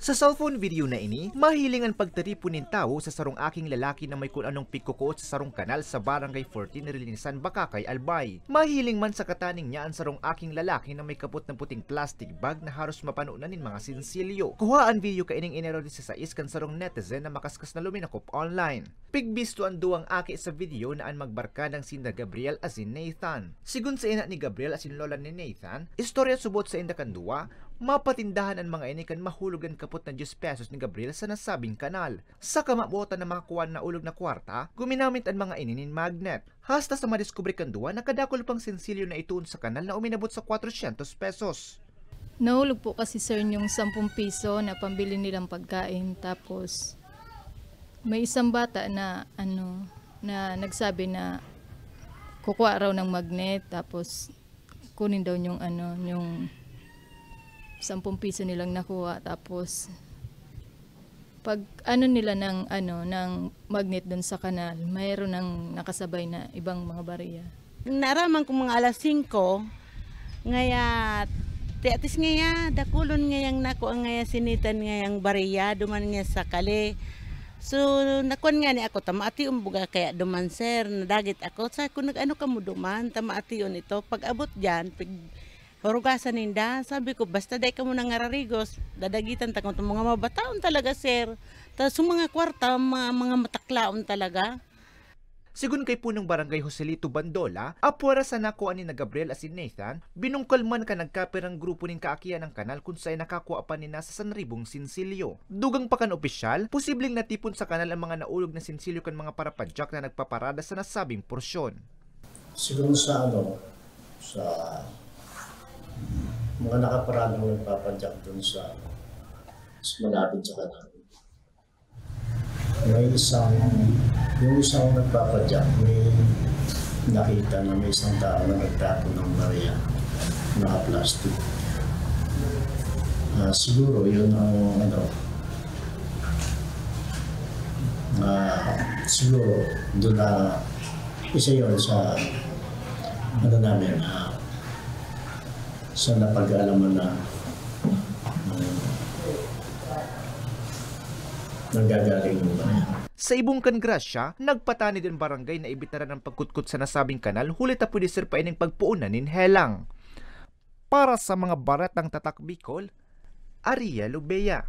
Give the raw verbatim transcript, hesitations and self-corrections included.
Sa cellphone video na ini, mahiling an pagtiripon nin tawo sa sarong aking lalaki na may kun anong pigkukuot sa sarong kanal sa Barangay fourteen, Rilisan, Bacacay, Albay. Mahiling man sa kataning niya an sarong aking lalaki na may kapot na puting plastic bag na haros mapano na nin mga sinsilyo. Kuha an video kaining Enero disisais kan sarong netizen na makaskas na luminakop online. Pigbisto an duwang aki sa video na an magbarkadang sinda Gabriel asin Nathan. Sigon sa ina ni Gabriel asin lola ni Nathan, istorya subot sa inda kan duwa, mapatindahan an mga ini kan mahulog an kapot na diyes pesos ni Gabriel sa nasabing kanal. Saka mabotan na makakuha na ulog na kwarta, guminamit an mga ini nin magnet. Hasta sa madiskubre kan duwa, nakadakul pang sinsilyo na itoon sa kanal na uminabot sa kwatrosyentos pesos. Nahulog po kasi, sir, yung sampung piso na pambili nilang pagkain. Tapos, may isang bata na, ano, na nagsabi na kukuha raw ng magnet. Tapos, kunin daw yung, ano, yung sampung piso nilang nakuha. Tapos, pag ano nila ng, ano, ng magnet dun sa kanal, mayroon ng nakasabay na ibang mga bariya. Naaraman ko mga alas singko, ngaya, ti-, atis ngaya, dakulon ngayang nako ang ngaya sinitan ngayang bariya, duman ngaya sa kali. So, nakuan nga ni ako, ta maation buga kaya duman, sir, nadagit ako. Sa ko, "Nag-ano ka mo duman, ta maation ito." Pag abot diyan, pig-, hurugasan ninda. Sabi ko, "Basta dai kamo nangararigos, dadagitan ta kamo." Itong mga mabataon talaga, sir. Tas yung mga kwarta, mga, mga mataklaon talaga. Sigon kay Punong Barangay Joselito Bandola, apwera sa nakuha ni na Gabriel asin Nathan, binungkal man kan nagkapirang grupo nin kaakian ang kanal kun saen nakakua pa nina sa sanribong sinsilyo. Dugang pa kan opisyal, posibleng natipon sa kanal ang mga naulog na sinsilyo kan mga parapadyak na nagpaparada sa nasabing porsyon. Siguro sa ano, sa mga nakaparadang nagpapadyak dun sa, sa malapit sa kanal. May isang, yung isang nagpapadyak, may nakita na may isang tao na nagtapon ng barya, naka-plastic. Ah, siguro yun ang ano, ah, siguro doon na isa yun sa ano namin, ah, sa napag-aalaman na, um, nanggagaling yung barya. Sa ibong kan grasya, nagpatanid an barangay na ibitaran an pagkutkot sa nasabing kanal huli ta pwede ser pa ining pagpoon na nin helang. Para sa mga baretang Tatak Bicol, Ariel Obeya.